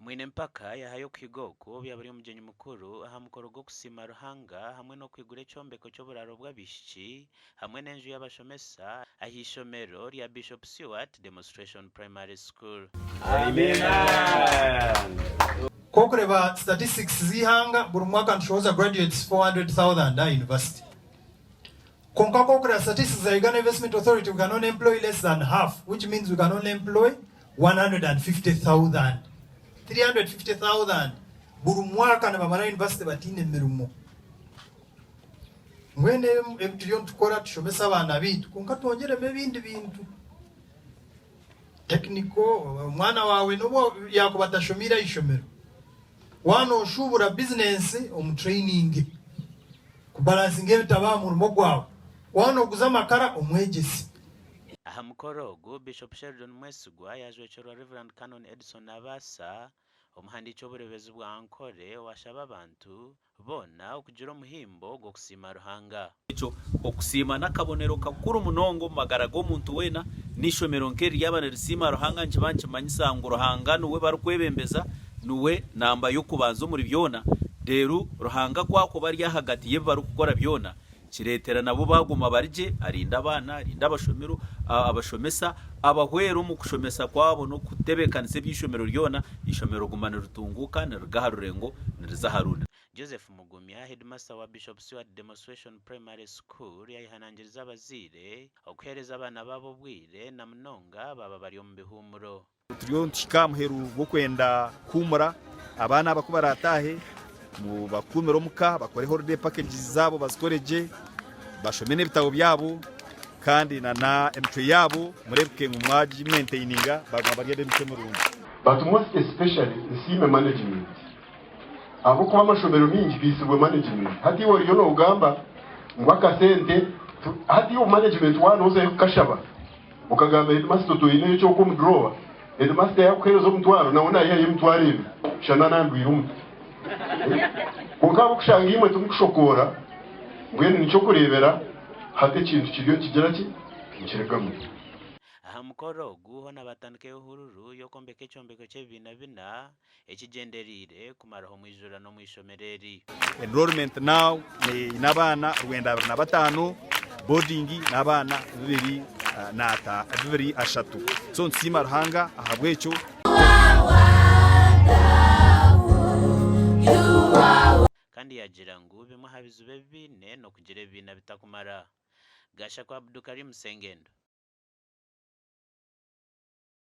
Mwine Mpaka yahayo okuhiga oku obu yaaba ari omugyenyi mukuru aha mukoro gw'okusiima Ruhanga hamwe n'okwigura ekyombeko ky'oburaaro bw'abaishiki hamwe n'enju y'abashomesa ah'eishomero rya Bishop Seward Demonstration Primary School. Ku orikureeba statistics z'eihanga, buri mwaka nitushohoza graduates 400,000 aha university. Kwonka ku orikureeba statistics za Uganda Investment Authority, we can only employ less than half, which means we can only employ 150,000. 350,000 buri mwaka nibamara university bataine mirimo. Mbwenu ebi turiyo nitukora tushomese abaana baitu kwonka twongyeremu ebindi bintu. Technical, omwana waawe n'obu yaakuba atashomeire aha ishomero, waaba nooshuubura bizinensi omu training kubalansinga ebitabo aha murimo gwawe, waaba nooguza amakara omwegyese. Aha mukoro ogu, Bishop Sheldon Mwesigwa yaajwekyerwa Rev Canon Edson Nabaasa, omuhandiiki w'obureebezi bwa Ankole owaashaba abantu boona okugira omuhimbo gw'okusiima Ruhanga. Ekyo okusiima n'akabonero kakuru munonga omu magara g'omuntu weena. N'eishomero nk'eri ryaba nirisiima Ruhanga nikiba nikimanyisa ngu Ruhanga niwe barikwebembeza, niwe namba y'okubanza omuri byona. Reero Ruhanga ku akuba ari ahagati y'ebi barikukora byona, Kireetera nabo baaguma bari gye, arinda abaana, arinda abashomero, abashomesa, abahwera omu kushomesa kwabo n'okutebeekanisa eby'eishomero ryona, eishomero riguma niritunguuka niriruga aha rurengo niriza aha rundi. Joseph Mugumya, Headmaster wa Bishop Seward Demonstration Primary School yayehanangiriza abazaire okuheereza abaana baabo obwire na munonga baaba bari omu bihuumuro. Turiyo nituhika aha muheru gw'okwenda kuhuumura, abaana aba ku baraataahe mubakuumire omuka bakore holiday packages zaabo bazikore gye, bashome n'ebitabo byabo kandi na emicwe yaabo mureebeke ngu mwagimaintayininga baguma bari ab'emicwe mirungi. But most especially nsiime management ahabw'okuba amashomero mingi gaitsirwe management. Hati iwe oriyo nogamba ngu akasente hati iwe management waaba nozayo kukashaba Okagamba headmaster oti oineyo eky'oku omu drawer, headmaster yakuhereza omutwaro nawe nayihayo emitwaro ebiri shana nandwire omutwe. Kwonka ahabw'okushanga imwe timukushokoora mbwenu nikyo okureebera hati ekintu kiriyo nikigira ki? Nikiregamu. Aha mukoro ogu hoona baatandikayo hururu y'okwombeka ekyombeko ky'ebibiina bina ekigyendereire kumaraho omwijurano omu ishomero eri. Enrollment now eine abaana 125, boarding n'abaana 230. So nitusiima Ruhanga ahabw'ekyo. Kandi yaagira ngu bimwe aha bizibu ebi baine n'okugira ebibiina bitakumara. Gashakwa Abdukarim Sengendo.